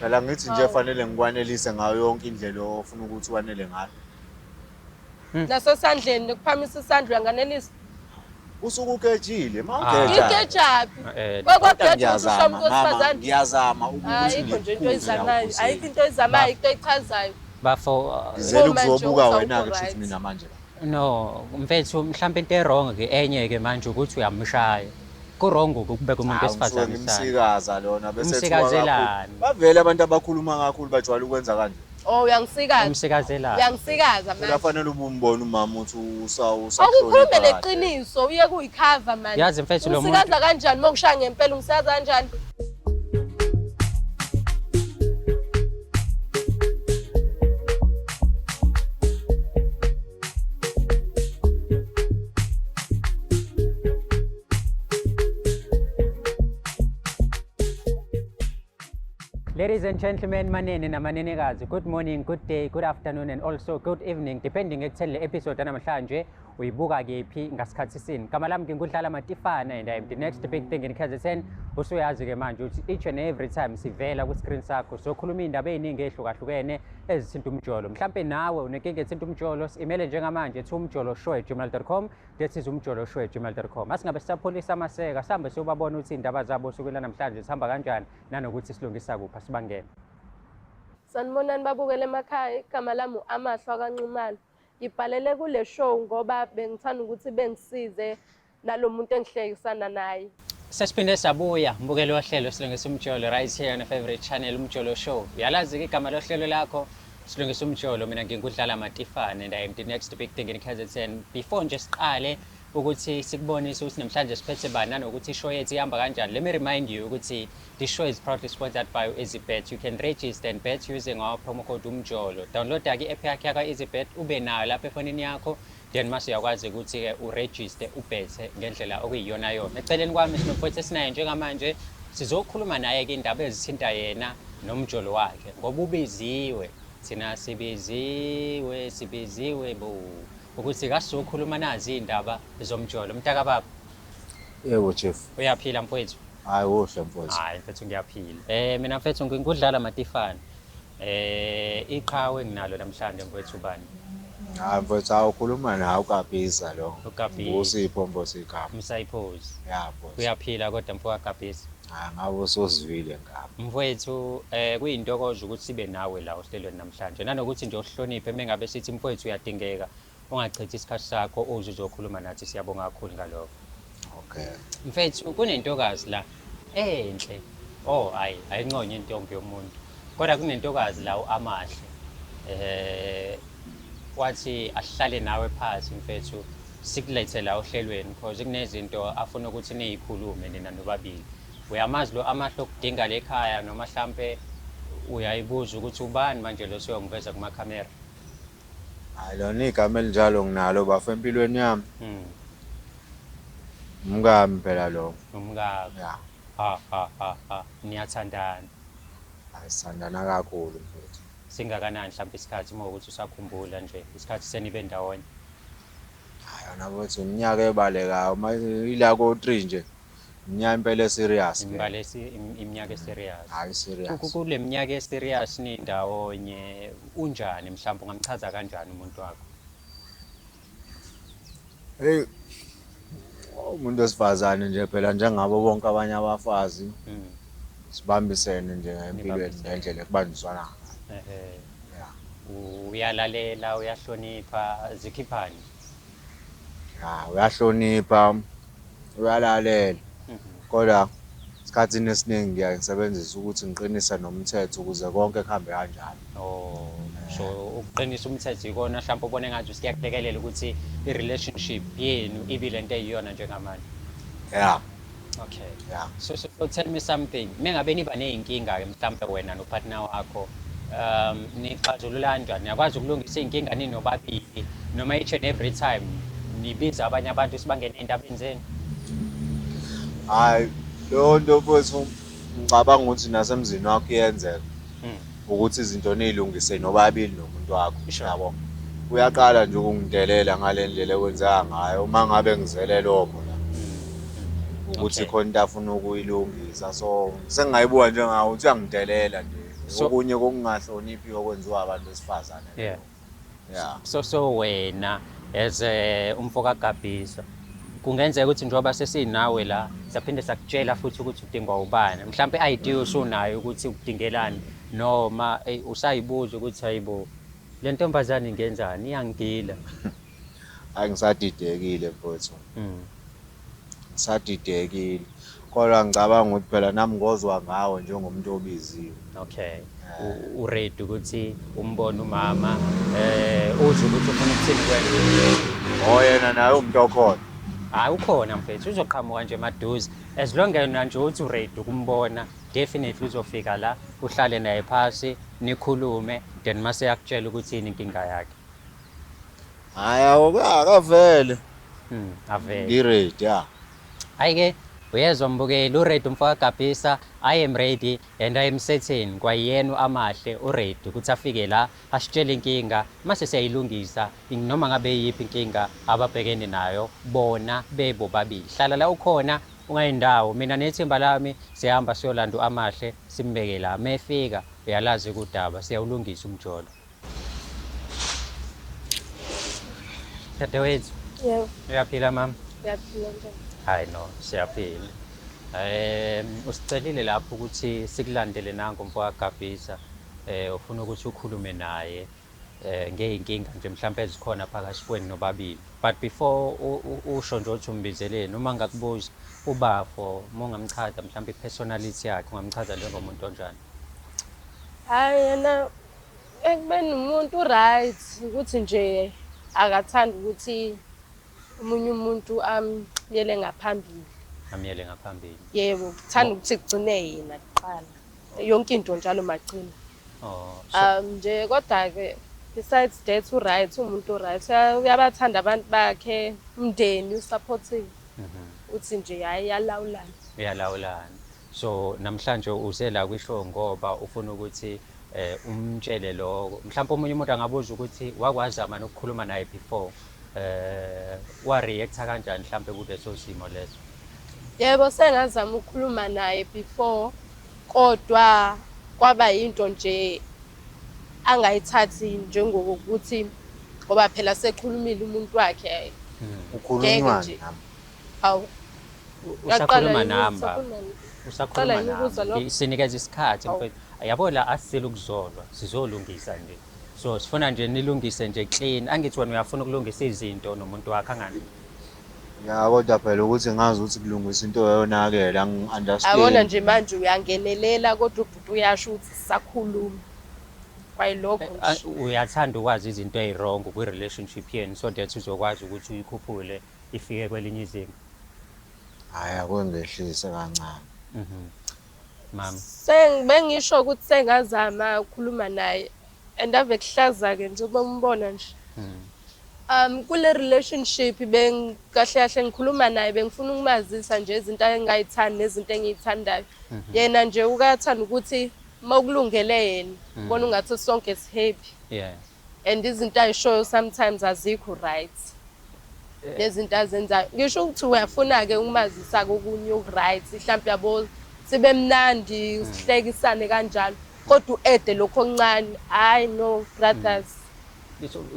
Phela ngithi nje Hawu. fanele ngikwanelise ngayo yonke indlela ofuna ukuthi wanele ngayo. Nasesandleni nokuphamisa isandla uyanganelisa. Usuke ugejile, uma Ah. ugeja. Igejaphi? Eh, Kodwa Kwakugeja ukuthi ngiyazama ushaya umuntu mama, wesifazane. ngiyazama ukuthi Ayikho nje into ngikukhuze oyizamayo. la Ayikho into oyizamayo, into oyichazayo. Bafo, Ngizele Uma nje ukuzobuka uthi wena-ke awukho kushuthi right. mina manje la. No, mfethu mhlawumbe into e-wrong ke enye ke manje ukuthi uyamshaya. Ku-wrong ukubeka umuntu Hawu, ngisuke wesifazane isandla. ngimsikaza lona bese ethuka kakhulu. Umsikazelani? Bavele abantu abakhuluma kakhulu bajwayele ukwenza kanje. Oh uyangisikaza. Umsikazelani? Uyangisikaza Phela manje. fanele ube umbona umama ukuthi Awukhulume usakuhlonipha kahle. neqiniso uye kuyikhava manje. Yazi mfethu lo muntu Ungisikaza kanjani uma ngishaya ngempela ungisikaza kanjani? Ladies and gentlemen, manene namanenekazi, good morning, good day, good afternoon and also good evening depending ekutheni le episode yanamhlanje uyibuka kephi ngasikhathi sini. Gama lami ngingudlala Matifana and I am the next big thing in KZN. Usuyazi ke manje ukuthi each and every time sivela ku screen sakho sokhuluma indaba eziningi ezihlukahlukene ezithinta umjolo. Mhlambe nawe unenkinga ethinta umjolo, imele njengamanje to umjoloshow@gmail.com. That is umjoloshow@gmail.com. Asingabe sisapholisa amaseka, sihambe siyobabona ukuthi indaba zabo osukwini namhlanje zihamba kanjani nanokuthi silungisa kuphi asibangene. Sanibonani babukele emakhaya, igama lami u-Amahlwa kaNxumalo. Ngibhalele kule show ngoba bengithanda ukuthi bengisize nalo muntu engihlekisana naye. Sesiphinde sabuya mbukeli wohlelo Silungisa Umjolo right here on your favorite channel Umjolo Show. Uyalazi ke igama lohlelo lakho Silungisa Umjolo, mina ngingudlala Matifane and I am the next big thing in KZN. Before nje siqale ukuthi sikubonise ukuthi namhlanje siphethe bani nanokuthi ishow yethu ihamba kanjani. Let me remind you ukuthi this show is proudly sponsored by EasyBet. You can register and bet using our promo code UMJOLO. Download ke i-app yakhe yakwa EasyBet ube nayo lapha efonini yakho then mase uyakwazi ukuthi-ke uregister ubhethe ngendlela okuyiyona yona. Eceleni kwami sinomfowethu esinaye njengamanje sizokhuluma naye-ke indaba ezithinta yena nomjolo wakhe ngoba ubiziwe thina sibiziwe sibiziwe bo ukuthi kasizokhuluma nazi iy'ndaba zomjolo. Mntakababa, Yebo Chief. uyaphila mfowethu? Hayi kuhle mfowethu. Hayi mfethu ngiyaphila. Mina mfethu ngingudlala Matifana. Iqhawe nginalo namhlanje mfowethu bani? Hayi mfowethu awukhuluma nawe uKabisa lo. UKabisa. Usipho mfowethu igama. Msayiphozi. Ya mfowethu. Uyaphila kodwa mfowethu kaKabisa. Hayi ngabe usuzwile ngami. Mfowethu kuyintokozo ukuthi sibe nawe la ohlelweni namhlanje. Nanokuthi nje uhloniphe mengabe sithi mfowethu uyadingeka ungachithi isikhathi sakho uze uzokhuluma nathi siyabonga kakhulu ngalokho. Okay. Mfethu kunentokazi la enhle. Oh hayi ayinconye intombi yomuntu. Kodwa kunentokazi la uAmahle. Wathi asihlale nawe phansi mfethu sikulethe la ohlelweni because kunezinto afuna ukuthi niyikhulume nina nobabili. Uyamazi lo Amahle okudinga lekhaya noma hlampe uyayibuza ukuthi ubani manje lo siyongiveza kuma camera. Hayi lona igama elinjalo nginalo bafo empilweni yami. Umkami phela lo. Umkakho. Ya. Ha ha ha ha. Niyathandana. Hayi sithandana kakhulu mfethu. Singakanani mhlawumbe isikhathi uma ukuthi usakhumbula nje isikhathi senibe ndawonye? Hayi yona mfethu iminyaka ebalekayo uma ila ko 3 nje. Iminyaka impela serious. Imibala iminyaka eserious. Hayi serious. Kule minyaka eserious nindawonye unjani mhlawumbe ungamchaza kanjani umuntu wakho? Hey umuntu wesifazane nje phela njengabo bonke abanye abafazi sibambisene nje empilweni ngendlela ekubanjiswana ngayo. Ehhe. Yeah. Uyalalela, uyahlonipha, zikhiphani? Ya, uyahlonipha, uyalalela. Kodwa esikhathini esiningi ngiyaye ngisebenzise ukuthi ngiqinise nomthetho ukuze konke kuhambe kanjalo. Oh, so ukuqinisa umthetho ikona mhlawumbe ubone ngathi siyakulekelela ukuthi i-relationship yenu ibe lento eyiyona njengamanje. Yeah. Okay. Yeah. So tell me something. Mengabe niba nezinkinga ke mhlawumbe wena nopartner wakho, nixazulula kanjani? Niyakwazi ukulungisa izinkinga ninobabili noma each and every time nibiza abanye abantu sibangene ey'ndabeni zenu? Hayi, leyo nto mfowethu ngicabanga ukuthi nasemzini wakho iyenzeka. Ukuthi izinto niyilungise nobabili nomuntu wakho. Yabo. Uyaqala nje ukungidelela ngale ndlela ekwenzeka ngayo uma ngabe ngizele lokho la. Ukuthi khona into afuna ukuyilungisa. So sengingayibuka njengawo ukuthi uyangidelela nje. Okunye kokungahloniphi okwenziwa abantu besifazane. Yeah. Yeah. So wena as umfo kaGabhisa kungenzeka ukuthi njengoba sesinawe la saphinde sakutshela futhi ukuthi udingwa ubani, mhlawumbe i-idea usunayo ukuthi udingelani, noma usayibuza ukuthi hayibo le ntombazane ingenzani, iyangigila. Hayi, ngisadidekile mfowethu. Ngisadidekile. Kodwa ngicabanga ukuthi phela nami ngozwa ngawe njengomuntu obiziwe. Okay. U-ready ukuthi umbone umama, uzwe ukuthi ufuna ukuthini kuwena? Oh, yena naye umuntu okhona. Hayi, ukhona mfethu, uzoqhamuka nje maduze. As long as nje uthi u-ready ukumbona, definitely uzofika la, uhlale naye phasi, nikhulume, then mase yakutshela ukuthi yini inkinga yakhe. Hayi, akavele. Avele. Ngi-ready, ya. Hayi-ke, uyezwa mbukeli, u-ready umfo kaGabhisa, I am ready and I am certain kwayena u-Amahle u-ready ukuthi afike la asitshele inkinga, mase siyayilungisa noma ngabe yiphi inkinga ababhekene nayo bona bebobabili. Hlala la ukhona, ungayindawo. Mina nethimba lami siyahamba siyolanda u-Amahle simbeke la. Mefika uyalazi udaba, siyawulungisa umjolo. Dadewethu. Yebo. Uyaphila mama? Ngiyaphila njani? Hayi no, siyaphila. Usicelile lapho ukuthi sikulandele nangu umfo kaGabhisa. Ufuna ukuthi ukhulume naye ngeyinkinga nje mhlawumbe ezikhona phakathi kwenu nobabili. But before usho nje uthi umbizeleni, uma ngakubuza ubafo, uma ungamchaza mhlawumbe i-personality yakhe, ungamchaza njengomuntu onjani? Hayi, yena ekubeni umuntu right, ukuthi nje akathandi ukuthi omunye umuntu amyele ngaphambili. Amyele ngaphambili. Yebo, uthanda ukuthi kugcine yena kuqala. Yonke into njalo magcina. Oh, so Nje kodwa ke besides that u-right, umuntu right. Uyabathanda abantu bakhe, umndeni u-supportive. Uthi nje hayi iyalawulana. Uyalawulana. So namhlanje uze la kwishow ngoba ufuna ukuthi umtshele lokho. Mhlawumbe omunye umuntu angabuza ukuthi wakwazama nokukhuluma naye before, wa reacta kanjani mhlawumbe kuleso simo leso? Yebo, sengazama ukukhuluma naye before, kodwa kwaba yinto nje angayithathi njengokuthi ngoba phela sekhulumile umuntu wakhe. Ukhulunywa Ngeke nje. nami. Hawu. Usakhuluma Yaqala yini nami baba. Usakhuluma Usakhuluma yini ukuzwa nami. lokho? Sinikeza isikhathi Hawu. mfethu. Yabo la asizile ukuzolwa, sizolungisa nje. So sifuna nje nilungise nje clean. Angithi wena uyafuna ukulungisa izinto nomuntu wakho angani? Ya, kodwa phela ukuthi ngazi ukuthi kulungisa into yonakele, angi-understand. Yabona nje manje uyangenelela kodwa ubhuti uyasho ukuthi sisakhuluma. Kwayilokho nje. Uyathanda ukwazi izinto eziwrong kwi-relationship yenu so that uzokwazi ukuthi uyikhuphule ifike kwelinye izinga. Hhayi, akungehlise kancane. Mama. Bengisho ukuthi sengazama ukukhuluma naye and ave kuhlaza-ke nje uma umbona nje. Kule relationship kahle kahle ngikhuluma naye bengifuna ukumazisa nje izinto engingayithandi nezinto engiyithandayo. Yena nje ukathanda ukuthi uma ukulungele yena, ubona ungathi sonke si-happy. And izinto ayishoyo sometimes azikho right. Nezinto azenzayo. Ngisho ukuthi uyafuna-ke ukumazisa kokunye oku-right, mhlawumbe yabo sibe mnandi, sihlekisane kanjalo. Kodwa u-ede lokho okuncane, hayi no brothers.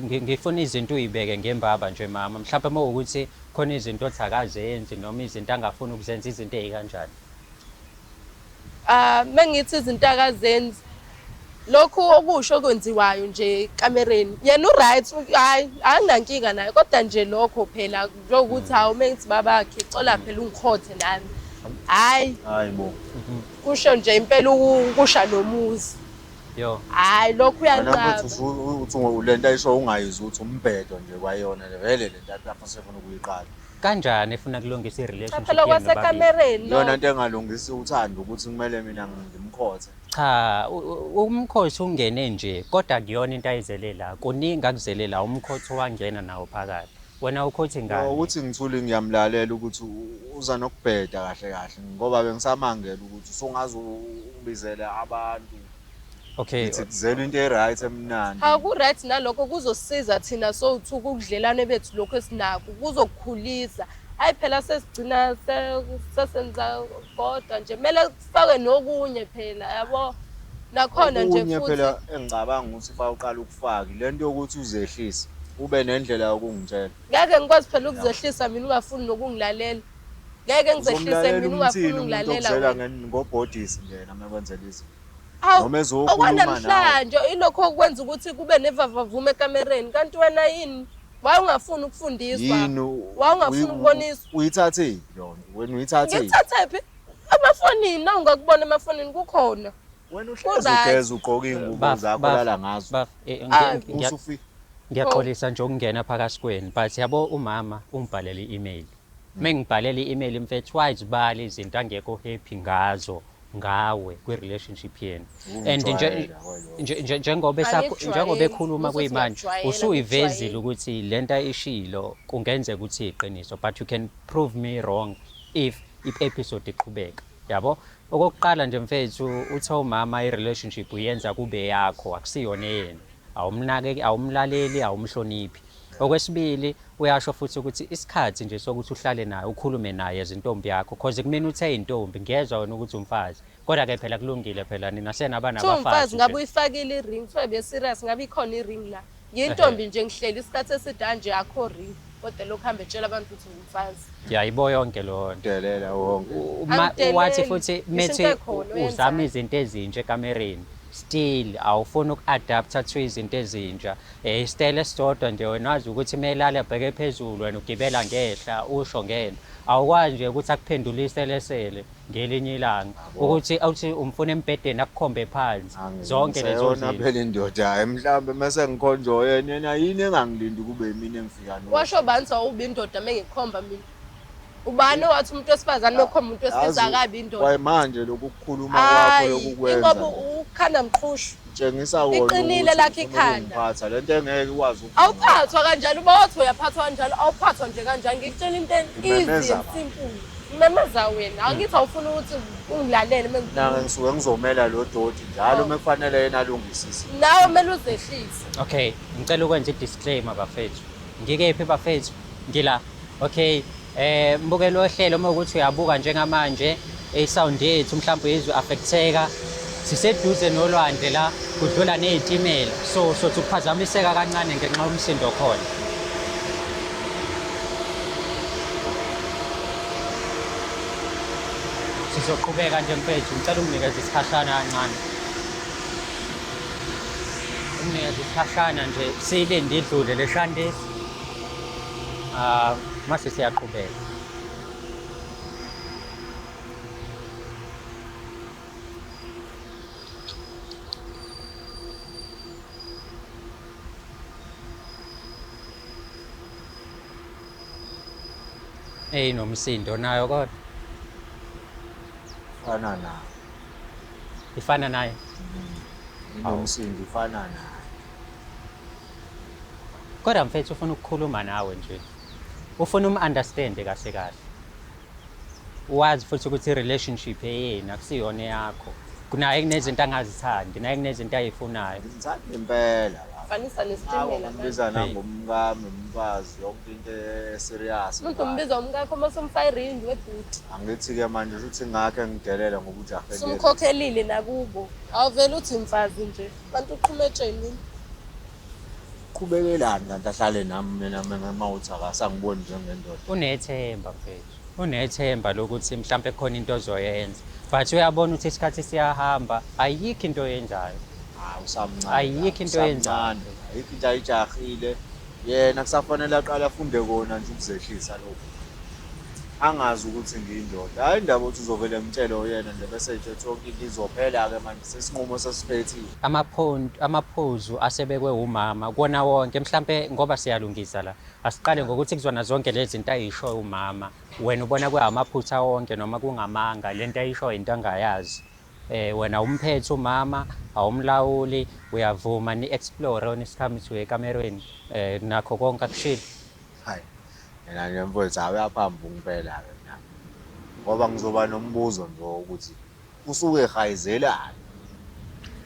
Ngifuna izinto uyibeke ngembaba nje mama. Mhlawumbe uma kuwukuthi khona izinto othi akazenzi noma izinto angafuni ukuzenza, izinto ey'kanjani? Mengithi izinto akazenzi, lokhu okusho okwenziwayo nje ekamereni, yena u-right, hhayi anginankinga naye, kodwa nje lokho phela njengokuthi hawu mengithi babakhe cola phela ungikhothe nami, hhayi. Hayi bo. Kusho nje impela ukusha nomuzi. Yo. Hhayi lokhu Wena uyanqaba. mfethu uthi le nto ayisho ungayizwa ukuthi umbhedo nje kwayona le vele le nto lapho sefuna ukuyiqala. Kanjani efuna kulungisa i-relationship Cha phela yenu nobabili? kwasekamereni Iyona lokho. nto engalungisi uthando ukuthi kumele mina ngimkhothe. Cha, umkhothi ungene nje kodwa akuyona into ayizele la. Kuningi akuzele la, umkhothi wangena nawo phakathi. Wena ukhothi ngani? Ukuthi ngithule ngiyamlalela ukuthi uza nokubheda kahle kahle ngoba bengisamangela ukuthi usungaze ungibizele abantu. Okay. Ngithi kuzela into e-right emnandi. Ha, ku-right nalokho kuzosiza thina sowuthuka ubudlelwane bethu lokho esinakho kuzokukhulisa. Hayi phela sesigcina sesenza kodwa nje kumele kufakwe nokunye phela yabo. Nakhona nje Okunye futhi phela engicabanga ukuthi fa uqala ukufaka le nto yokuthi uzehlise ube nendlela yokungitshela. Ngeke ngikwazi phela ukuzehlisa mina ungafuni nokungilalela. Ngeke ngizehlise Uzomlalela mina ungafuni umthini umuntu ungilalela okuzela wena. ngobhodisi nje yena uma ekwenzela izinto. Hawu, Noma ezokhuluma nawe. okwanamhlanje ilokho okwenza ukuthi kube nevavavume ekamereni. Kanti wena yini? Why ungafuni ukufundiswa? Yini Why ungafuni ukuboniswa? Uyithathe phi lona? Wena uyithathe phi? Ngikuthathe phi? Emafonini, na ungakubona emafonini kukhona. Wena uhlezi Ku-right. ugeza ugqoke iy'ngubo Baf, zakho baf, olala ngazo. baf, Ah. Usufika. Ngiyaxolisa nje ukungena phakathi kwenu but yabo umama ungibhalele i-email. Mengibhalele i-email mfethu wayizibala izinto angekho happy ngazo ngawe kwi-relationship yenu. And nje Ukungijwayela kwalokho. njengoba Angikujwayeli. njengoba ekhuluma Usuthi kuyimanje ngiyakujwayela, usuyivezile ngikujwayele. ukuthi lento ayishilo kungenzeka ukuthi iqiniso but you can prove me wrong if i-episode iqhubeka. Yabo? Okokuqala nje mfethu uthe umama i-relationship uyenza kube yakho akusiyona eyenu. Awumnakeki, awumlaleli, awumhloniphi. Okwesibili uyasho futhi ukuthi isikhathi nje sokuthi uhlale naye ukhulume naye as intombi yakho cause kumina uthe intombi ngiyezwa wena ukuthi umfazi. Kodwa ke phela kulungile phela nina senaba Kuthiwa umfazi nabafazi ngabe nje. uyifakile i-ring, kuthiwa be-serious ngabe ikhona i-ring la. Ngiyintombi nje ngihleli isikhathi eside kanje akho ring. Kodwa lokhu hambe etshela abantu ukuthi ngumfazi. Yayibo yonke leyo nto. Delela wonke. Angideleli. Wathi futhi Ngisho methi into ekhona uzama oyenzayo. izinto ezintsha ekamereni still awufuni uku-adapta to izinto ezintsha isitayela esisodwa nje wena wazi ukuthi melale abheke phezulu wena ugibela ngehla usho ngento awukwazi nje ukuthi akuphendule iselesele ngelinye ilanga ukuthi awuthi umfuna embhedeni akukhombe phansi zonke lezo Angiseyona zinto phela indoda hayi mhlawumbe mase ngikhonjwa yena yena yini engangilindi kube yimina engifika no. Washo bani ukuthi awubi indoda mengikhomba mina? Ubani owathi umuntu wesifazane mekhomba umuntu wesilisa Yazi, akabi indoda? Kwaye manje lokhu kukhuluma kwakho Hayi, lokhu kwenza ingoba ukhanda mqhushu. tshengisa wona Iqinile ukuthi lakhe ufuna ikhanda. ukungiphatha lento engeke ikwazi ukuvuma. Awuphathwa kanjalo, uba wathi uyaphathwa kanjalo, awuphathwa nje kanjalo. Ngikutshela into easy Umemeza and simple. Umemeza wena. Angithi awufuni ukuthi ungilalele Mina mengikhuluma. ngisuke ngizomela lo doti njalo Oh. uma kufanele yena alungisise. Nawe kumele uzehlise. Okay, ngicela ukwenza i-disclaimer bafethu. Ngikephi bafethu? Ngila. Okay, mbukelo ohlelo uma ukuthi uyabuka njengamanje i-sound yethu mhlawumbe uyizwe affecteka. Siseduze nolwandle la kudlula nezitimela. So sothi ukuphazamiseka kancane ngenxa yomsindo khona. Sizoqhubeka nje mfethu, ngicela unginikeze isikhashana kancane. Unginikeze isikhashana nje siyilinde idlule le shandisi. Ah, mase siyaqhubeka. Eyi nomsindo nayo kodwa Ifana naye. ifana naye. Inomsindo ifana naye. Kodwa mfethu ufuna ukukhuluma nawe nje. Ufuna um-understand kahle kahle. Wazi futhi ukuthi i-relationship eyenu akusiyona eyakho. Kunaye kunezinto angazithandi, naye kunezinto ayifunayo. Ngimthanda impela baba. Fanisa Ngakho nesitimela. manje. ngimbiza nangomkami umfazi yonke into e-serious. Umuntu umbiza umkakho uma usumfaka i-ring webhuti. Angithi-ke manje ukuthi ngakhe ngidelela ngoba ujahe Usumkhokhelile nakubo. Awuvele uthi mfazi nje. Bantu uqhuma etsheni. Qhubekelani kanti ahlale nami mina uma uthi akasangiboni njengendoda. Unethemba mfethu. Unethemba lokuthi mhlampe khona into ozoyenza. But uyabona ukuthi isikhathi siyahamba, ayikho into oyenzayo. Hayi usamncane. Ayikho into oyenzayo. Usamncane. Ayikho into ayijahile. Yena kusafanele aqale afunde kona nje ukuzehlisa lokho. Angazi ukuthi ngiyindoda. Hayi indaba ukuthi uzovele ngitshele uyena nje bese nje yonke into izophela-ke manje sesinqumo sesiphethile. Amaphuzu asebekwe umama kuwona wonke mhlampe ngoba siyalungisa la. Asiqale ngokuthi kuzona zonke lezi zinto ayishoyo umama. Wena ubona kuyamaphutha wonke noma kungamanga lento ayishoyo into angayazi. Wena umphethe umama, awumlawuli, uyavuma ni-explore when it comes to ekamerweni nakho konke akushilo. Hayi. Mina nje mfowethu hayi uyaphambuka impela-ke mina. Ngoba ngizoba nombuzo nje wokuthi usuke ehayizelani.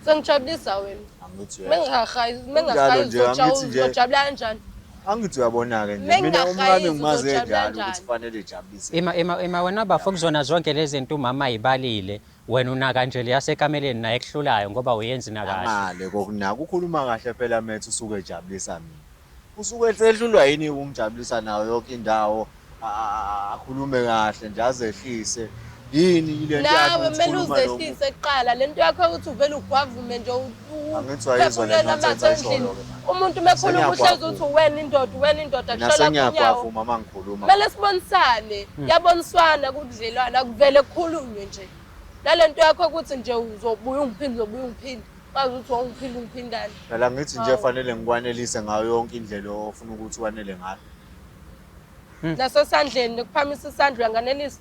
Sengijabulisa wena. Angithi uyezwa. Mengingahayi, Kunjalo mengingahayi nje, angithi nje- uzojabula kanjani? Angithi uyabona-ke nje mina Mengingahayizi umkami ngimazi uzojabula enjalo kanjani? ukuthi kufanele ejabulise. Ima wena bafo kuzona zonke lezi zinto umama ayibalile. Wena unaka nje leyasekameleni naye ekuhlulayo ngoba uyenzi nakahle. Ngale kokunaka ukhuluma kahle phela methu usuke ejabulisa mina. Usuke esehlulwa yini ukungijabulisa nayo yonke indawo akhulume kahle nje azehlise. Yini le nto yakhe Nawe ukuthi kumele ukhuluma lokhu? uzehlise kuqala le nto yakho yokuthi uvele ugwavume nje Angithi wayizwa le uphefumulele nonsense amathe endlini. ayishoyo-ke manje. Umuntu uma ekhuluma uhlezi Sengiyagwavuma. uthi uwena indoda, uwena indoda, Mina kushayela kunyawo. sengiyagwavuma uma ngikhuluma. Kumele sibonisane, kuyaboniswana kubudlelwane, akuvele kukhulunywe nje. Nale nto yakho ukuthi nje uzobuya ungiphinde, uzobuya ungiphinde. Wazi ukuthi wawungiphinde ungiphindani. Phela ngithi nje Hawu. fanele ngikwanelise ngayo yonke indlela ofuna ukuthi wanele ngayo. Nasesandleni nokuphamisa isandla uyanganelisa.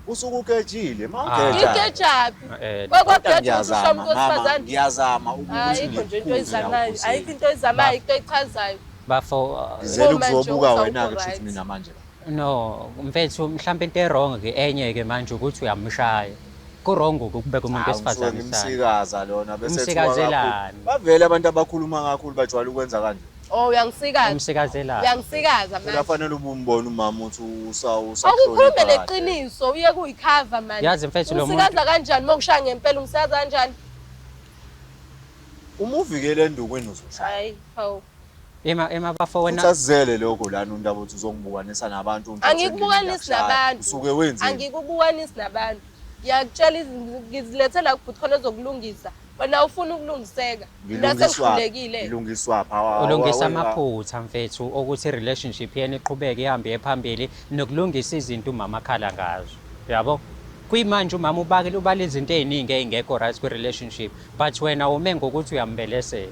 Usuke ugejile, uma Ah. ugeja. Ngigejaphi? Eh, Kodwa Kwakwageja ukuthi ushaye ngiyazama umuntu mama, wesifazane. ngiyazama ukuthi Ayikho nje into ngikukhuze oyizamayo, la ayikho into oyizamayo, into oyichazayo. Bafo Ngizele Uma nje ukuzobuka uthi wena-ke awukho kushuthi right. mina manje la. No, mfethu mhlawumbe into e-wrong ke enye ke manje ukuthi uyamshaya. Ku-wrong ukubeka umuntu Hawu, ngisuke wesifazane isandla. ngimsikaza lona bese ethuka kakhulu. Umsikazelani? Bavele abantu abakhuluma kakhulu bajwayele ukwenza kanje. Oh uyangisikaza. Umsikazelani? Uyangisikaza Phela manje. fanele ube umbona umama ukuthi Awukhulume usakuhlonipha kahle. neqiniso uye kuyikhava manje. Yazi mfethu lo muntu Ungisikaza kanjani uma ngishaya ngempela ungisikaza kanjani? Uma uvikele endukwini uzoshaya. Hayi, hawu. Ema bafo Futhi wena asizele lokho lana undaba ukuthi uzongibukanisa nabantu ungithathe endlini Angikubukanisi ngiyakushaya. nabantu. Usuke wenzeni? Angikubukanisi nabantu. Ngiyakutshela izinto ngizilethela kubhuti khona ezokulungisa. Wena ufuna ukulungiseka. Mina Ngilungiswa sengihlulekile. ngilungiswa pha. Ulungisa amaphutha mfethu ukuthi relationship yenu iqhubeke ihambe iye phambili nokulungisa izinto umama akhala ngazo. Yabo? Kuyimanje umama ubakile ubala izinto ey'ningi ey'ngekho right kwi-relationship but wena ume ngokuthi uyambelesela.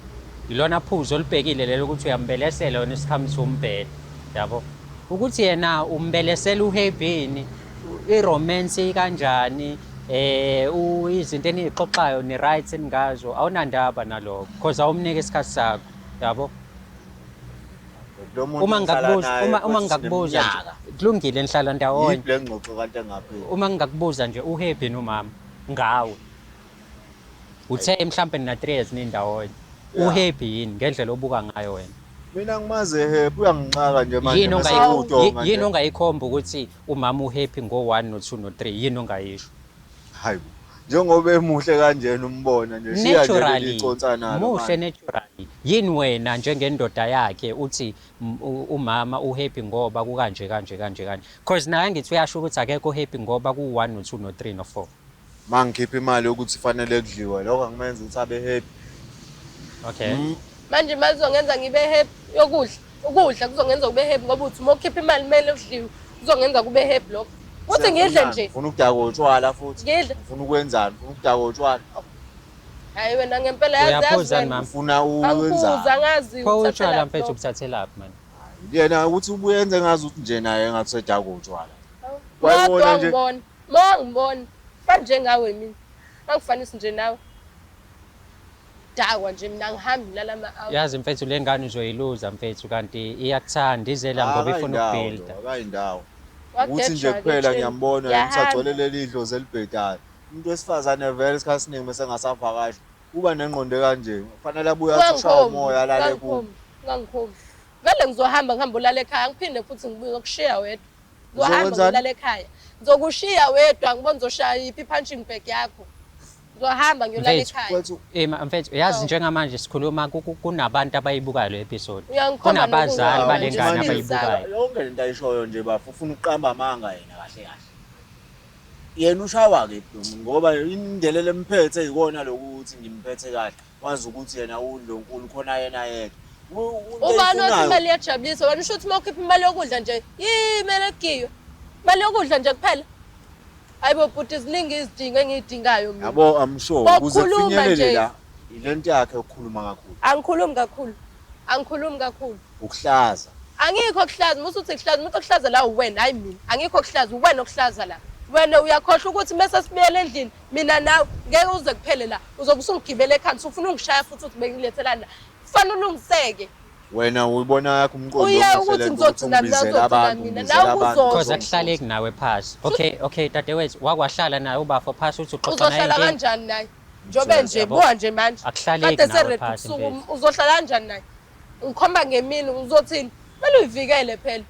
Ilona phuzu olubhekile lelo ukuthi uyambelesela wena isikhamu sombhede. Yabo? Ukuthi yena umbelesela uhebhini, i-romance kanjani, izinto eniyixoxayo ni right ningazo, awunandaba nalokho because awumnike isikhathi sakho. Yabo? Lo muntu Uma ngihlala ngingakubuza naye uma uma mfethu ngingakubuza nje sineminyaka. kulungile nihlala ndawonye. Yiphi le ngxoxo kanti engapheli? Uma ngingakubuza nje uhappy nomama ngawe. Uthe mhlambe nina 3 years nindawonye. Yeah. Uhappy yini ngendlela obuka ngayo wena? Mina ngimaze happy uyangixaka nje manje Yini mase uwudonga yini nje. ongayikhomba ukuthi umama uhappy ngo-1 no-2 no-3 yini ongayisho? Hayi bo. Njengoba emuhle kanjena umbona nje shiya nje leli Naturally consana muhle manje. naturally. Yini wena njengendoda yakhe uthi umama uhappy ngoba kukanje kanje kanje kanje. Because naye ngithi uyasho ukuthi akekho happy ngoba ku-1 no-2 no-3 no-4. Mangikhipha imali yokuthi fanele kudliwe lokho akumenza ukuthi abe happy. Okay. Manje imali izongenza ngibe happy yokudla. Ukudla kuzongenza ube happy ngoba uthi uma ukhipha imali kumele kudliwe. Kuzongenza kube happy lokho. Uthi ngidle nje. Ufuna ukudakwa utshwala futhi. Ngidle. Ufuna ukwenzani? Ufuna ukudakwa utshwala. Hayi wena ngempela yazi yazi Uyaphuza wena. mama? Ufuna Angiphuza uwenzani? angazi Pho utshwala uthathelaphi mfethu lokho. ubuthathelaphi man? Yena ukuthi ubuyenze ngazi ukuthi nje naye engathi usedakwa utshwala. Kodwa Wayibona nje ngibona. Ma ngibona. Fana njengawe mina. Angifanisi nje nawe. Dakwa nje mina ngihambi lala ama out. Yazi mfethu le ngane uzoyiluza mfethu kanti iyakuthanda izela ngoba ifuna akayindawo ukubuilda. lo, akayindawo. Ukuthi nje Wagejwa kuphela ke ngiyambona Yahamba. usagcwele leli dlozi elibhedayo. Umuntu wesifazane vele isikhathi esiningi bese engasavakashi uba nengqondo kanje. Kufanele abuye athi ushaya Ungangikhombi, umoya alale kubo. ungangikhombi, ungangikhombi. Vele ngizohamba ngihambe ulale ekhaya ngiphinde futhi ngibuye ngokushiya wedwa. Ngizohamba Uzokwenzani? ngilale ekhaya. Ngizokushiya wedwa ngibone ngizoshaya yiphi i-punching bag yakho. Ngizohamba ngiyolala Mfethu, ekhaya. Kwethu Ema mfethu yazi Hawu. njengamanje sikhuluma kunabantu abayibukayo le episode. Uyangikhomba Kunabazali nokungikhomba bale nje, ngane isibindi sakho. abayibukayo. Yonke lento ayishoyo nje bafo ufuna ukuqamba amanga yena kahle kahle. Yena ushawa ke lo muntu ngoba indelelo emphethe yikona lokuthi ngimphethe kahle. Wazi ukuthi yena undlonkulu khona yena yedwa. Into Ubani wathi ayifunayo- imali iyajabulisa? Wena usho ukuthi uma ukhipha imali yokudla nje, yimele kugiywe. Imali yokudla nje kuphela. Hayi bo bhuti ziningi izidingo engiyidingayo mina. Yabo I'm sure ukuze Wakhuluma kufinyelele nje. la ilento yakhe ukukhuluma kakhulu. Angikhulumi kakhulu. Angikhulumi kakhulu. Ukuhlaza. Angikho kuhlaza, musu uthi kuhlaza, umuntu okuhlaza la uwena, hayi mina. Angikho kuhlaza, uwena okuhlaza la. Wena uyakhohlwa ukuthi mase sibuyele endlini mina nawe ngeke uze kuphele la. Uzobe usungigibele ekhanda, usufuna ungishaya futhi uthi bengilethelani la. Kufanele ulungiseke. Wena uyibona yakho umqondo Uye omuhle ukuthi lento ukuthi ngizogcina mina, ungibizele ngizogcina abantu, mina. ungibizele Nawe abantu. uzoza. Because akuhlaleki nawe phasi. Okay, okay dadewethu wakwahlala naye ubafo phasi uthi uxoxa naye Uzohlala inkinga. kanjani naye? Njobe nje Yabo. buka nje manje. Akuhlaleki Kade nawe seready phasi ubusuku mfethu. uzohlala kanjani naye? Ngikhomba ngemini uzothini? Kumele uyivikele phela.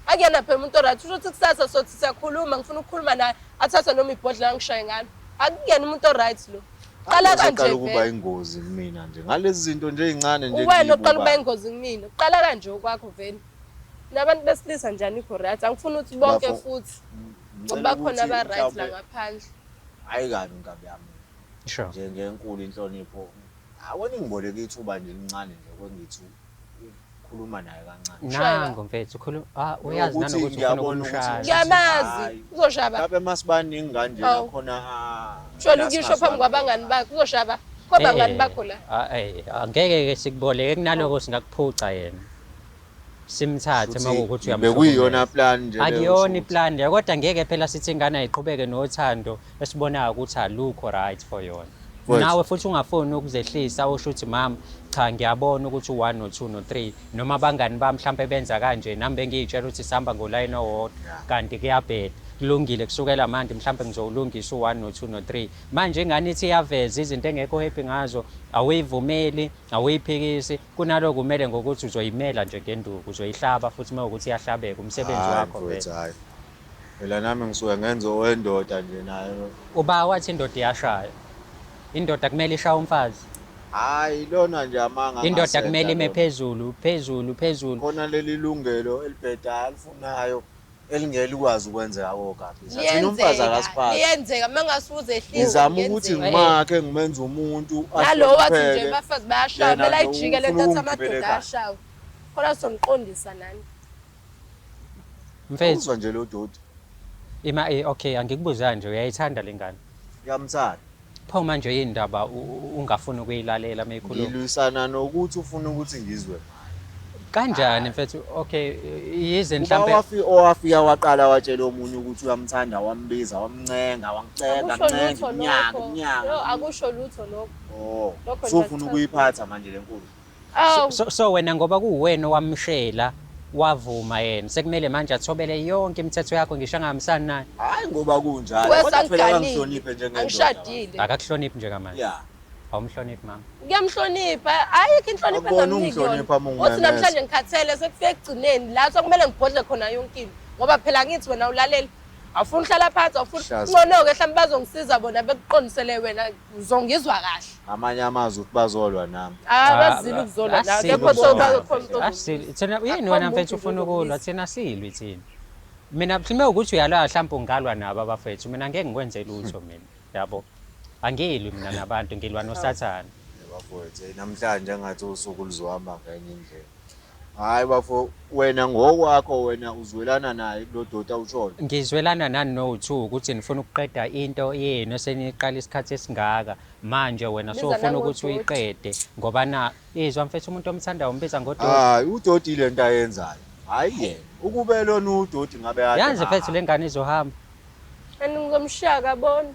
Akuyena phela umuntu oright. Usho ukuthi kusasa sothi siyakhuluma ngifuna ukukhuluma naye. Athathe noma ibhodlela angishaye ngalo. Akuyena umuntu o-right lo. Qala kanje Useqala ukuba vele. ingozi kumina nje ngalezi zinto nje ey'ncane nje Uwena oqala ukuba engiyibukayo. ingozi kumina. Qala kanje okwakho vele. Nabantu besilisa nje anikho right. Angifuni ukuthi bonke Bafo, futhi ngicela ngoba bakhona ukuthi aba-right la mhlawumbe ngaphandle. hhayi kabi nkabi yami Sure. nje ngenkulu inhlonipho awona ngiboleke ithuba nje elincane nje kwengithi ukukhuluma naye kancane. Nango mfethu ukhuluma ah uyazi Ukuthi nanokuthi ufuna ngiyabona ukuthi ukumshaya. Ngiyamazi. Hhayi. Uzoshaba. Mhlawumbe masibaningi kanje Hawu. nakhona ah, Shwele la ukuyisho singazwani phambi kwabangani khona. bakhe. Uzoshaba. Kwabangani Eh, bakho la. ah, eh, angeke ke sikuboleke kunaloko singakuphuca yena. Simthathe Shuthi uma kuwukuthi bekuyiyona uyamhlukumeza. plan nje leyo Akuyona shuthi. iplan leyo kodwa ngeke phela sithi ingane ayiqhubeke nothando esibonayo ukuthi alukho right for yona. Mfowethu. Nawe futhi ungafuni ukuzehlisa usho ukuthi mama cha ngiyabona ukuthi u-1 no-2 no-3 noma abangani bami mhlampe benza kanje nami bengiyitshela ukuthi sihamba ngolayini owodwa Yeah. kanti kuyabheda kulungile kusukela manje mhlampe ngizowulungisa u-1 no-2 no-3 manje ingane ithi iyaveza izinto engekho happy ngazo awuyivumeli awuyiphikisi kunaloko kumele ngokuthi uzoyimela nje ngenduku uzoyihlaba futhi uma ukuthi iyahlabeka umsebenzi Hhayi wakho mfowethu vele hhayi. Phela nami ngisuke ngenze owendoda nje nayo. Uba wathi indoda iyashaya indoda kumele ishaye umfazi Hhayi lona nje amanga indoda angasenza kumele ime lona. phezulu phezulu phezulu Khona leli lungelo elibhedayo alifunayo elingeke likwazi ukwenzeka kokabisa. Thina umfazi Liyenzeka. akasiphathi. Liyenzeka mangase uzehlise. Ngizama ukuthi kuyenzeka. ngimakhe ngimenze umuntu Nalo wathi nje ahlonipheke. abafazi bayashaya Yena kumele nje ayijike le ufuna nto athi ukungigibela amadoda ekhaya. ayashawa. Khona sizomqondisa nani. Mfethu Uzwa nje lo doti. ima okay angikubuza nje uyayithanda lengane Ngiyamthanda. pho manje yini ndaba ungafuni ukuyilalela uma ikhuluma Ngilwisana nokuthi ufuna ukuthi ngizwe ngayo. kanjani mfethu okay yize Uba mhlampe owafika waqala watshela omunye ukuthi uyamthanda wambiza wamncenga wamcenga Akusho ncenga lutho iminyaka lokho. iminyaka. Yo, akusho lutho lokho. Oh, Lokho nje sufuna akuchazi. ukuyiphatha manje le nkulu. Awu, so wena ngoba kuwena owamshela wavuma yena sekumele manje athobele yonke imithetho yakho ngisho angahambisani naye Hayi ngoba kunjalo. Kodwa phela wesangiganile. kangihloniphe njengendoda. Angishadile. akakuhloniphi njengamanje Yeah. awumhloniphi mama Ngiyamhlonipha. Ayikho inhlonipho Akubona engamniki yona. ungihlonipha uma Uthi ungimemeza. namhlanje ngikhathele sekufike ekugcineni la sekumele ngibhodle khona yonke into. Ngoba phela ngithi wena ulaleli. Awufuni uhlala phansi, awufuni. Hlaza. Ngcono-ke mhlawumbe bazongisiza bona bekuqondisele wena uzongizwa kahle. Ngamanye amazwi ukuthi bazolwa nami. Ah, bazile ukuzolwa nawe. Asili Kepha ukuzolwa. bazokhona umuntu Asili. Thina yini Akukho wena muntu mfethu nje ufuna ukulwa ozokulwisa. thina silwi thina mina mhlawumbe ukuthi uyalwa mhlawumbe ungalwa nabo abafethu mina ngeke ngikwenze lutho mina yabo angilwi mina nabantu ngilwa nosathane Bafowethu, hey, namhlanje engathi usuku luzohamba ngenye indlela. Hayi bafo, wena ngokwakho wena uzwelana naye kulo doti awushoyo. Ngizwelana nani no-two ukuthi nifuna ukuqeda into yenu eseniyiqala isikhathi esingaka manje wena Biza sowufuna ukuthi nangodoti. uyiqede ngoba na izwa mfethu umuntu omthandayo umbiza ngodoti Hayi, udoti le nto ayenzayo. Hayi yena. Ukube lona udoti ngabe kade yazi mfethu ngahamba. le ngane izohamba And ngizomshiya kabona.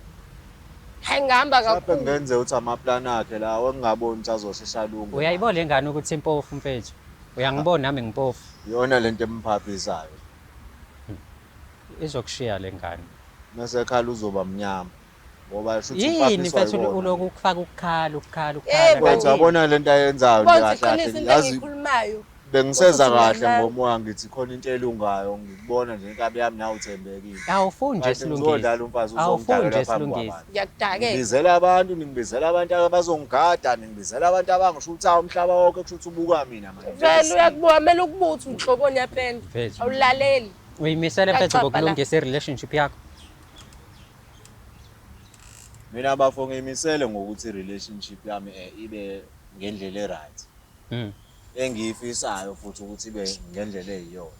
Hayi ngihamba Mhlawumbe kakhulu. kungenzeka ukuthi amaplani akhe lawo engingaboni ukuthi azoshesha alunge. Uyayibona le ngane ukuthi impofu mfethu uyangibona nami ngimpofu Iyona lento emphaphisayo. Izokushiya le ngane. Mase ekhala uzoba mnyama. Ngoba shuthi Yini uphaphiswa mfethu yibona. uloku ukufaka ukukhala ukukhala ukukhala Yebo. Mfethu kanti yini? yabona lento ayenzayo nje Bonke kahle kahle. iqiniso into Yazi engiyikhulumayo. bengiseza Ukuthi kahle ngiyalala. ngomoya ngithi khona into elungayo ngikubona nje inkabi yami nawe uthembekile. Awufuni nje Kanti silungise. ngizodlala umfazi Awufuni nje uzongidakela phambi silungise. kwabantu. Ngiyakudakela. Ngibizela abantu, ningibizela abantu abazongigada, ningibizela abantu abangishuthayo umhlaba wonke kushuthi ubuka mina manje. Vele uyakubuka, kumele ukubuthe unhloboni yapenda. Mfethu. Awulaleli. Uyimisele mfethu Uyacapha la. ngokulungisa i-relationship yakho. Mina bafo ngiyimisele ngokuthi i-relationship yami ibe ngendlela e-right. Engiyifisayo futhi ukuthi ibe ngendlela eyiyona.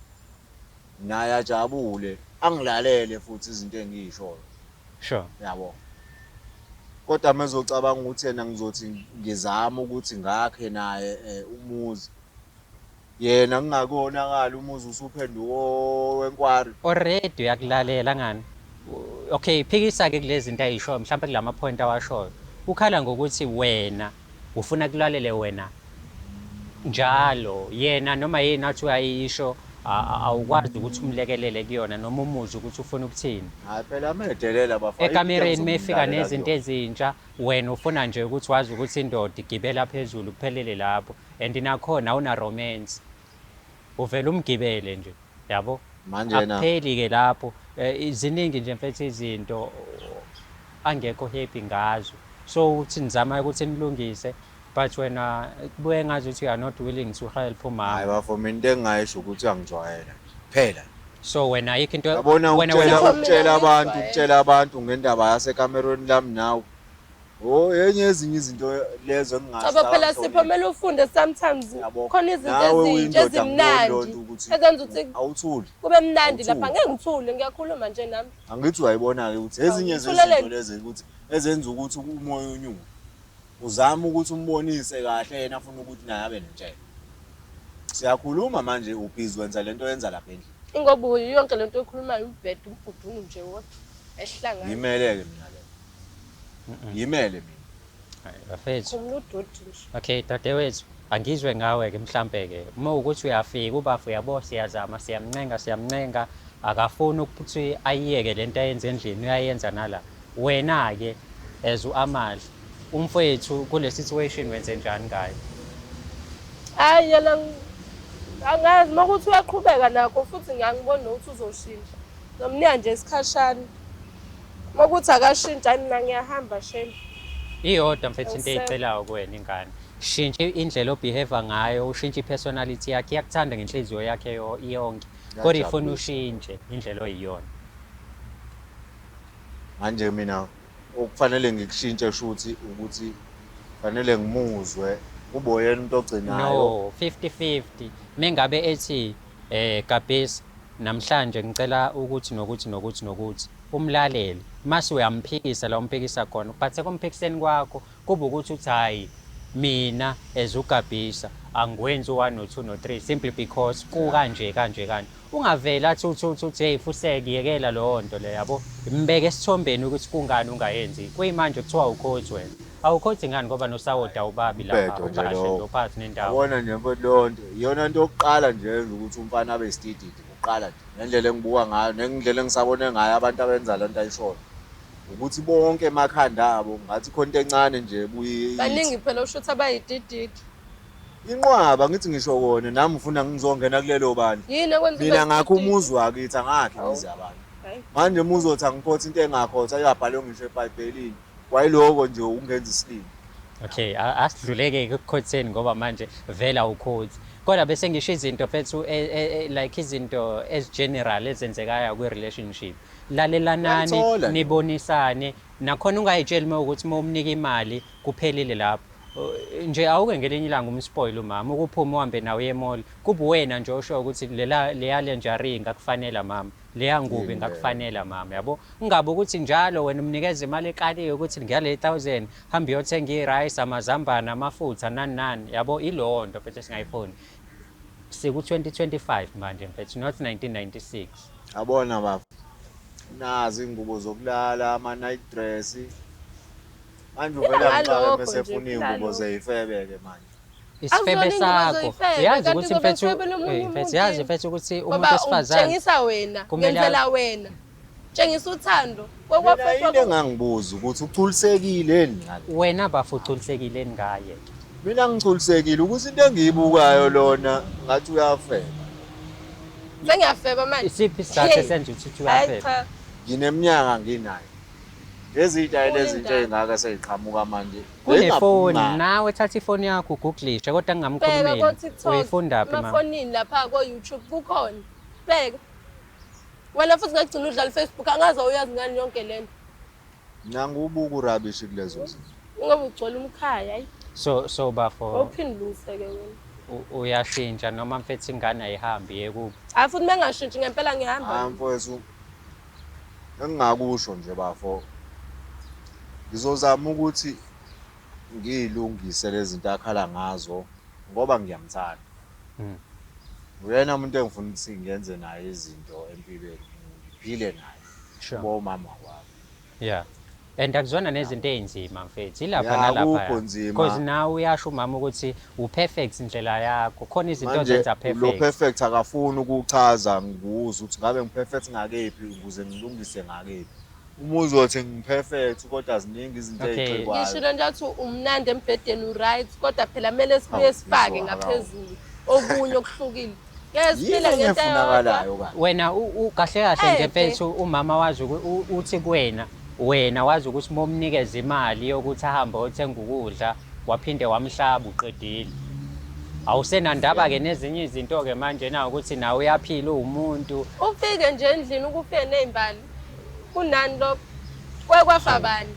Naye ajabule, angilalele futhi izinto engiyishoyo. Sure. Yabo. Kodwa mezocabanga ukuthi yena ngizothi ngizama ukuthi ngakhe naye umuzi. Yena kungakonakali umuzi usuphenduka owenkwari. Already uyakulalela ngani? Okay, phikisa ke kulezi zinto ayishoyo, mhlawumbe kulama point awashoyo. Ukhala ngokuthi wena ufuna kulalele wena njalo yena noma yini athi uyayisho awukwazi ukuthi umlekelele kuyona noma umuzwe ukuthi ufuna ukuthini. Hayi phela medelela bafana. Ekamereni mefika nezinto ezintsha wena ufuna nje ukuthi wazi ukuthi indoda igibela phezulu kuphelele lapho and nakhona awuna romance. Uvela umgibele nje yabo. Manje na Akupheli ke lapho ziningi nje mfethu izinto angekho happy ngazo. So uthi nizama ukuthi nilungise, but wena kubuye ngazi ukuthi you are not willing to help Hayi umama. bafo, mina into engingayisho ukuthi uyangijwayela nje phela. So wena ayikho into Yabona, wena ukutshela wena Mina ukutshela abantu, ngijwayele. ukutshela abantu ngendaba yasekamerweni lami nawe. Oh, enye ezinye izinto lezo engingasho. Cha phela Sipho, kumele ufunde sometimes. Yabo. Khona izinto Nawe ezintsha uyindoda, angiboni ezimnandi loo nto ukuthi ezenza ukuthi awuthuli. kube mnandi lapha. Awuthuli. Ngeke ngithule, ngiyakhuluma nje nami. Angithi uyayibona-ke ukuthi ezinye Awuthuleleni. zezinto lezi ukuthi ezenza ukuthi umoya unyuke. Uzama ukuthi umbonise kahle yena afuna ukuthi naye abe nentshelo. Siyakhuluma manje, ubhizi wenza lento oyenza lapha endlini. Ingoba yonke lento oyikhulumayo umbhedo, umbhudungu nje wodwa. Ehlangana. Yimele-ke mina le. Yimele mina. Hayi, bafethu. Khumula udoti nje. Okay, dadewethu, angizwe ngawe-ke mhlampe-ke uma ukuthi uyafika ubafu, uyabo, siyazama, siyamncenga, siyamncenga, akafuni ukuthi ayiyeke lento ayenza endlini, uyayenza nala. Wena-ke as u-Amahle, umfowethu kule situation wenze njani ngayo? Hhayi yena angazi uma kuthi uyaqhubeka nakho futhi ngiyangibona nokuthi uzoshintsha. Ngizomnika nje isikhashana. Uma kuthi akashintshi, hhayi mina ngiyahamba shame. Iyodwa mfethu into Awusekho. eyicelayo kuwena ingane. Shintsha indlela o-behave ngayo, ushintshe i-personality yakhe, iyakuthanda ngenhliziyo yakhe yonke. Kodwa ifuna Iyajabulisa. ushintshe indlela oyiyona. Manje mina okufanele ngikushintshe shuthi ukuthi fanele ngimuzwe, kube uyena umuntu ogcinayo. No, 50-50. Mengabe ethi Gabisa, namhlanje ngicela ukuthi nokuthi nokuthi nokuthi, umlalele. Mase uyamphikisa la umphikisa khona. But ekumphikiseni kwakho kuba ukuthi uthi hayi mina as uGabisa angikwenzi u-1 no-2 no-3 simply because kukanje kanje kanje. Ungaveli athi uthi uthi uthi hey fuseke, yekela leyo nto le, yabo. Mbeke esithombeni ukuthi kungani ungayenzi. Kuyimanje kuthiwa ukhotsi wena. Awukhotsi ngani ngoba nosawoti awubabi lapha, Umbhedo nje ukahle lowo. nje uphakathi nendawo. Yabona nje mfowethu, leyo nto iyona nto yokuqala nje yenza ukuthi umfana abe isitididi kuqala nje. Ngendlela engibuka ngayo nendlela engisabone ngayo abantu abenza le nto ayishoyo, ukuthi bonke emakhanda abo ngathi khona into encane nje ebuye. Baningi phela usho ukuthi abayidididi. Inqwaba, ngithi ngisho kona nami ngifuna ngizongena kulelo bandla. Yini ekwenza ube Mina ngakho isidididi? umuzi wakithi, angakhi imizi yabantu. Hhayi. Manje uma uzothi angikhothi into engakhotha ingabhalwe ngisho eBhayibhelini, kwayiloko nje ukungenza isilima. Okay, asidluleke ekukhotheni ngoba manje vele awukhothi. Kodwa bese ngisho izinto mfethu like izinto ezi-general ezenzekayo kwi-relationship. Lalelanani, Uyayithola nje. nibonisane. Nakhona ungayitsheli uma ukuthi uma umnika imali kuphelile lapho. Nje awuke ngelinye ilanga um-spoil umama, ukuphume uhambe nawe uye e-mall, kube wena nje osho ukuthi lela leya lingerie ingakufanela mama, leya ngubo Yini ingakufanela mama, yabo. Ungabe ukuthi njalo wena umnikeza imali ekaliwe ukuthi ngale 1000 hamba uyothenga i-rice, amazambane, amafutha, nani nani, yabo. Ilowo nto mfethu esingayifuni. Siku 2025 manje mfethu, not 1996. Yabona baba, nazi iy'ngubo zokulala, ama-night dress. Manje uvela Ngalokho ngixake nje, mese efuna iy'ngubo ngalokho. zey'febe-ke manje. Isifebe Akuzona iy'ngubo sakho. zoyifebe, Yazi kanti ukuthi uzobe mfethu, ufebela omunye mfethu, umuntu yazi yini? mfethu ukuthi umuntu Ngoba wesifazane utshengisa wena, kumele ngenzela wena. Tshengisa uthando. Mina yini engangibuza ukuthi ugculisekile yini ngale? Wena bafo ugculisekile ngaye? Mina ngigculisekile ukuthi into engiyibukayo lona ngathi uyafeba. Sengiyafeba manje. Isiphi isizathu Hey. esenza ukuthi Hayi uyafeba? cha. Ngineminyaka nginayo. Lezi iy'tayela ezintsha Ulindaba. ey'ngaka sey'qhamuka manje. Kunefoni, Bengingafuni nawe thatha ifoni yakho u-googlishe kodwa Bheka ngingamkhulumeli. ko-TikTok, Uyifunda phi mama? emafonini lapha ko-YouTube kukhona. Bheka. Wena futhi ngagcina udlala i-Facebook, angazi awuyazi ngani yonke lento. Mina ngiwubuka u-rubbish kulezo zinto. Ungabe ugcwele umkhaya, hayi. So bafo, Awuphinde ulungiseke wena. Uyashintsha noma mfethu ingane ayihambi iye kubo? Hayi futhi mengashintshi ngempela ngihamba. Hayi mfowethu, engingakusho nje bafo, ngizozama ukuthi ngiyilungise lezi zinto akhala ngazo ngoba ngiyamthanda. Uyena umuntu engifuna ukuthi ngenze naye izinto empilweni, ngiphile naye. Kuba umama wami. Yeah. And akuzona nezinto ey'nzima mfethu, ilapha Ya, nalapha. akukho nzima. Because nawe uyasho umama ukuthi u-perfect indlela yakho, khona izinto Manje ozenza lo perfect. perfect akafuni ukuchaza, ngikuze ukuthi ngabe ngi-perfect ngakephi ukuze ngilungise ngakephi. Uma uzothi ngi-perfect kodwa ziningi izinto ey'gxekwayo. Ngishilo nje athi umnandi embhedeni u-right, kodwa phela kumele sibuye Hawu, sifake ngizwa, ngaphezulu okunye okuhlukile. Ngeke Yini siphile enye ngento eyodwa. efunakalayo kanti? Wena kahle kahle nje Eh, mfethu, umama wazi uthi kuwena Wena wazi ukuthi uma umnikeza imali yokuthi ahambe ayothenga ukudla, waphinde wamhlaba uqedile. Awusenandaba-ke nezinye izinto-ke manje na ukuthi nawe uyaphila uwumuntu. Ufike nje endlini ukufike ney'mbali. Kunani lokho? Kwake kwafa bani?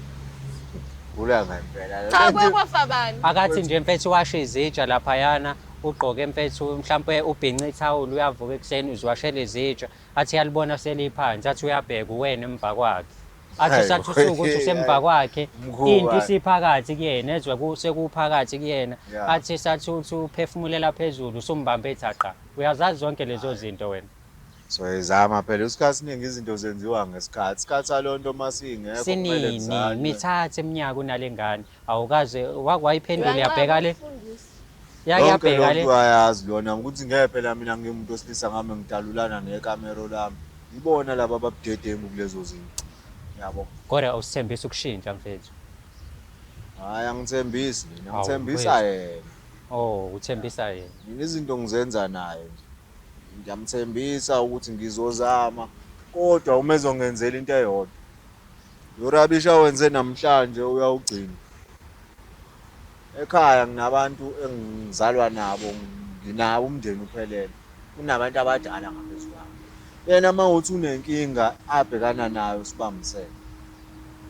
Ula ngempela. Cha kwake kwafa bani? Akathi nje mfethu washe izitsha laphayana, ugqoke mfethu mhlampe ubhince ithawula uyavuka ekuseni uziwashela izitsha. Athi uyalibona seliphansi, athi uyabheka uwena emva kwakhe. Athi usathi usuke ukuthi usemva kwakhe, into isiphakathi kuyena, ezwe sekuphakathi kuyena. Athi sathi uthi uphefumulela phezulu usumbambe thaqa. Uyazazi zonke lezo zinto wena. Soyizama phela isikhathi esiningi izinto zenziwa ngesikhathi. Isikhathi salonto uma singekho kumele Sinini kuzanywe. mithathu iminyaka unale ngane awukaze wake wayiphendula Uyanqaba yabheka le ukufundisa. yake Yonke yabheka leyo le nto uyayazi lona ukuthi ngeke phela mina ngiwumuntu wesilisa ngame ngidalulana nekamero lami. Ibona laba ababudedengu kulezo zinto. Yabo. Kodwa usithembisa ukushintsha mfethu. Hhayi angithembisi mina, Hawu ngithembisa mfethu. yena. Oh, uthembisa yena. Mina izinto ngizenza naye nje. Ngiyamthembisa ukuthi ngizozama kodwa uma ezongenzela into eyodwa. Lo rubbish awenze namhlanje uyawugcina. Ekhaya nginabantu engizalwa nabo, nginabo umndeni uphelele. Kunabantu abadala ngaphezu kwami. Yena uma kuwukuthi unenkinga abhekana nayo sibambisene.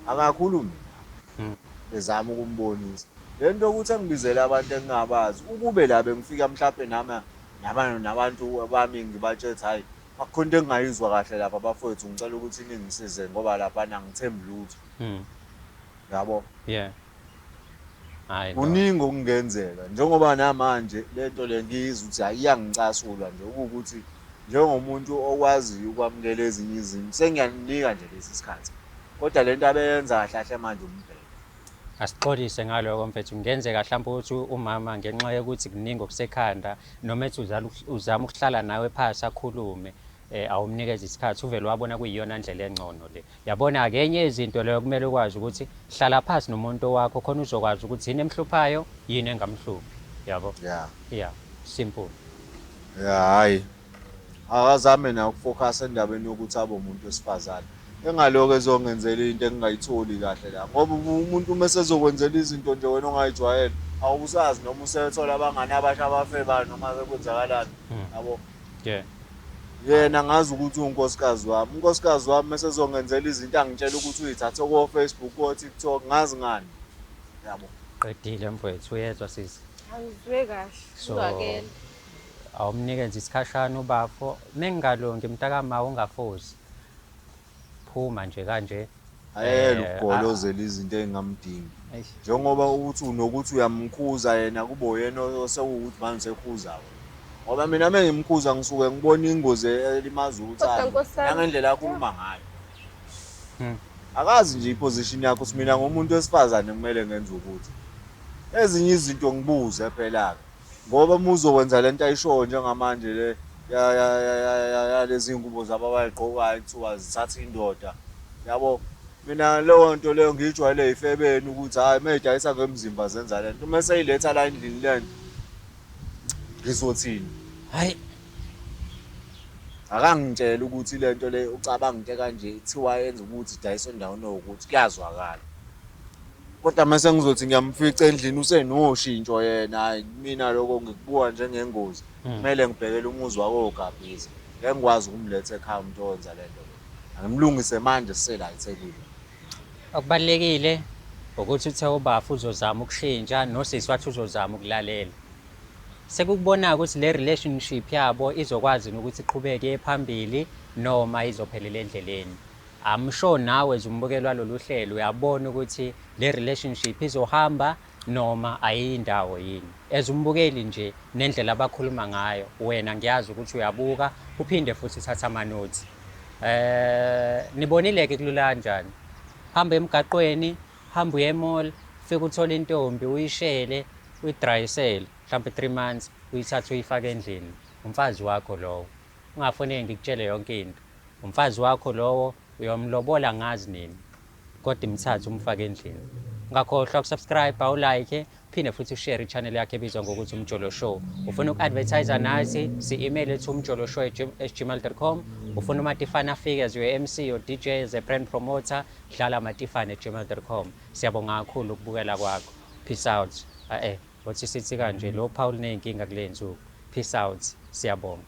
Akakhulumi nami. Bezama ukumbonisa. Le nto yokuthi engibizele abantu engingabazi, ukube la bengifika mhlampe nami nabantu bami ngibatshela ukuthi hhayi akukho into engingayizwa kahle lapha bafowethu ngicela ukuthi ningisize ngoba laphana angithembi lutho. Yabo? Yeah. Hayi no. Kuningi okungenzeka njengoba namanje le nto le ngiyizwa ukuthi hhayi iyangicasula nje ukuthi njengomuntu okwaziyo ukwamukela ezinye izinto sengiyaninika nje lesi sikhathi kodwa le nto abeyenza kahle kahle manje umbhede. Asixolise ngaloko mfethu, kungenzeka mhlawumbe ukuthi umama ngenxa yokuthi kuningi okusekhanda noma ethi uzama ukuhlala nawe phasi akhulume awumnikeze isikhathi uvele wabona kuyiyona ndlela engcono le. Yabona-ke enye yezinto leyo kumele ukwazi ukuthi hlala phasi nomuntu wakho khona uzokwazi ukuthi yini emhluphayo yini engamhluphi. Yabo? Yeah. Yeah, simple. Yeah, hhayi. Akazame naye ukufocus endabeni yokuthi abe umuntu wesifazane. Engalokhu ezongenzela into engingayitholi kahle la. Ngoba umuntu uma esezokwenzela izinto nje wena ongayijwayele, awusazi noma usethola abangani abasha abafebayo noma sekwenzakalani. Yabo? Yeah. Yena ngazi ukuthi uwunkosikazi wami. Unkosikazi wami mese ezongenzela izinto angitshela ukuthi uyithathe ko-Facebook, ko-TikTok, ngazi ngani. Yabo. Qedile mfowethu, uyezwa sisi. Angizwe kahle. So Uzwakele. awumnikeze isikhashana ubafo. Mengingalungi mntakama ungafozi. Phuma nje kanje. Ayeke ukugolozela izinto ey'ngamdingi. Njengoba uthi unokuthi uyamkhuza yena kube uyena osekuwukuthi manje usekhuza wena. Ngoba mina uma ngimkhuza ngisuke ngibona ingozi elimaza Kodwa uthando Nkosi yami. nangendlela akhuluma ngayo. Akazi nje iposition yakho ukuthi mina ngumuntu wesifazane kumele ngenze ukuthi. Ezinye izinto ngibuze phela-ke. Ngoba uma uzokwenza lento ayishoyo njengamanje le yalezi ngubo zabo abayigqokayo kuthiwa zithatha indoda. Yabo mina leyo nto leyo ngiyijwayele ey'febeni ukuthi hhayi uma ey'dayisa ngemzimba zenza le nto. Uma seyiletha la endlini le nto ngizothini? Hhayi. Akangitshele ukuthi le nto le ucabanga into ekanje kuthiwa yenza ukuthi idayiswe endaweni ewukuthi kuyazwakala. Kodwa uma sengizothi ngiyamfica endlini usenoshintsho yena, hhayi kumina lokho ngikubuka njengengozi. Kumele ngibhekele umuzi wakogabhiza. Ngeke ngikwazi ukumletha ekhaya umuntu owenza le nto le. Angimlungise manje sisela eThekwini. Okubalulekile ukuthi uthe ubafo uzozama ukushintsha nosisi wathi uzozama ukulalela. Sekukubona ukuthi le relationship yabo izokwazi ukuthi iqhubeke iye phambili noma izophelela endleleni. I'm sure nawe as umbukeli walolu hlelo uyabona ukuthi le relationship izohamba noma ayiyindawo yini. As umbukeli nje nendlela abakhuluma ngayo wena ngiyazi ukuthi uyabuka uphinde futhi uthatha amanothi. Nibonile ke kulula kanjani. Hamba emgaqweni, hamba uye e-mall, fike uthole intombi uyishele, uyidrayisele mhlawumbe 3 months, uyithathe uyifake endlini. Umfazi wakho lowo. Ungafanele ngikutshele yonke into. Umfazi wakho lowo uyomlobola ngazi nini. Kodwa imthathe umfake endlini. Ungakhohlwa ukusubscribe, awulike, phinde Uphinde futhi ushare i-channel yakhe ebizwa ngokuthi Umjolo Show. Ufuna uku-advertise nathi, si-email ethu umjoloshow@gmail.com. Ufuna uMatifane afike as your MC, your DJ, as a brand promoter, dlalamatifane@gmail.com. Siyabonga kakhulu ukubukela kwakho. Peace out. Eh, wathi sithi kanje lo Paul ney'nkinga kule nsuku. Peace out. Siyabonga.